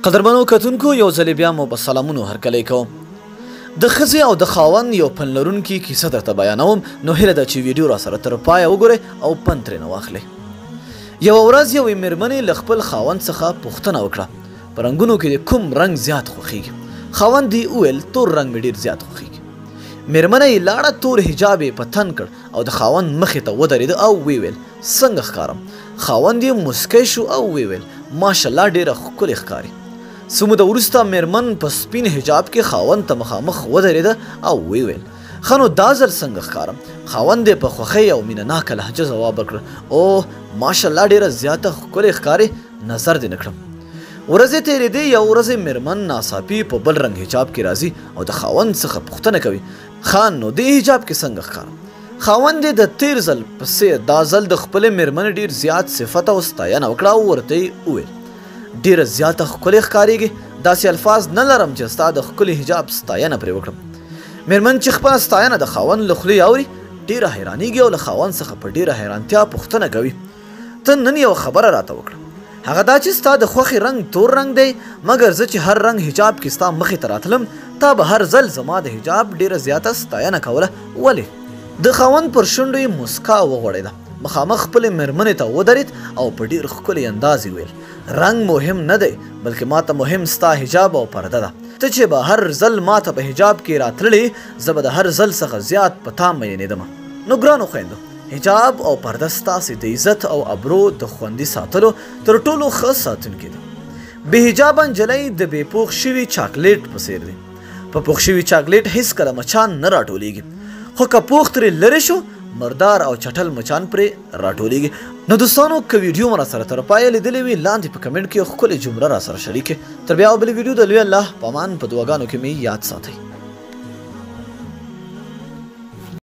قدرمنو کتونکو یو ځل بیا مو په سلامونو هرکلی کوم. د ښځې او د خاوند یو پند لرونکي کیسه درته بیانوم، نو هیله ده چې ویډیو را سره تر پایه وګورئ او پند ترېنه واخلئ. یوه ورځ یوې میرمنې له خپل خاوند څخه پوښتنه وکړه، په رنګونو کې دې کوم رنګ زیات خوښیږي؟ خاوند یې وویل، تور رنګ مې ډېر زیات خوښیږي. میرمنه یې لاړه، تور حجاب یې په تن کړ او د خاوند مخې ته ودرېده او ویې ویل، څنګه ښکارم؟ خاوند یې موسکی شو او ویې ویل، ماشاءالله ډېره ښکلې ښکاري. څه موده وروسته میرمن په سپین حجاب کې خاوند ته مخامخ ودرېده او ویې ویل، ښه نو دا ځل څنګه ښکارم؟ خاوند یې په خوښۍ او مینه ناکه لهجه ځواب ورکړ، اوه ماشاءالله ډېره زیاته ښکلې ښکارې، نظر دې نه کړم. ورځې تېرېدې، یو ورځ میرمن ناڅاپي په بل رنګ حجاب کې راځي او د خاوند څخه پوښتنه کوي، خان نو دې حجاب کې څنګه ښکارم؟ خاوند یې د تېر ځل په څېر دا ځل د خپلې میرمنې ډېر زیات صفت او ستاینه وکړه او ورته یې وویل، ډېره زیاته ښکلې ښکارېږي، داسې الفاظ نه لرم چې ستا د ښکلي حجاب ستاینه پرې وکړم. میرمن چې خپله ستاینه د خاوند له خولې اوري ډېره حیرانېږي او له خاوند څخه په ډېره حیرانتیا پوښتنه کوي، ته نن یوه خبره راته وکړه، هغه دا چې ستا د خوښې رنګ تور رنګ دی، مګر زه چې هر رنګ حجاب کې ستا مخې ته راتلم تا به هر ځل زما د حجاب ډېره زیاته ستاینه کوله، ولې؟ د خاوند پر شونډو یې موسکا وغوړېده، مخامخ خپلې میرمنې ته ودرېد او په ډېر ښکلي انداز یې وویل، رنګ مهم نه دی، بلکې ماته مهم ستا حجاب او پرده ده. ته چې به هر ځل ماته په حجاب کې راتللې، زه به د هر ځل څخه زیات په تا مینېدم. نو ګرانو خویندو، حجاب او پرده ستاسې د عزت او ابرو د خوندي ساتلو تر ټولو ښه ساتونکي دي. بې حجابه نجلۍ د بې پوښ شوي چاکلیټ په څېر دی. په پوښ شوي چاکلیټ هیڅکله مچان نه راټولیږي، خو که پوښ ترې لرې شو مردار او چټل مچان پرې راټولیږي. نو دوستانو، که ویډیو مو راسره تر پایه لیدلې وي، لاندې په کمنټ کې ښکلې جمله راسره شریکې. تر بیا بلې ویډیو د لوی الله په امان، په دعاګانو کې مې یاد ساتئ.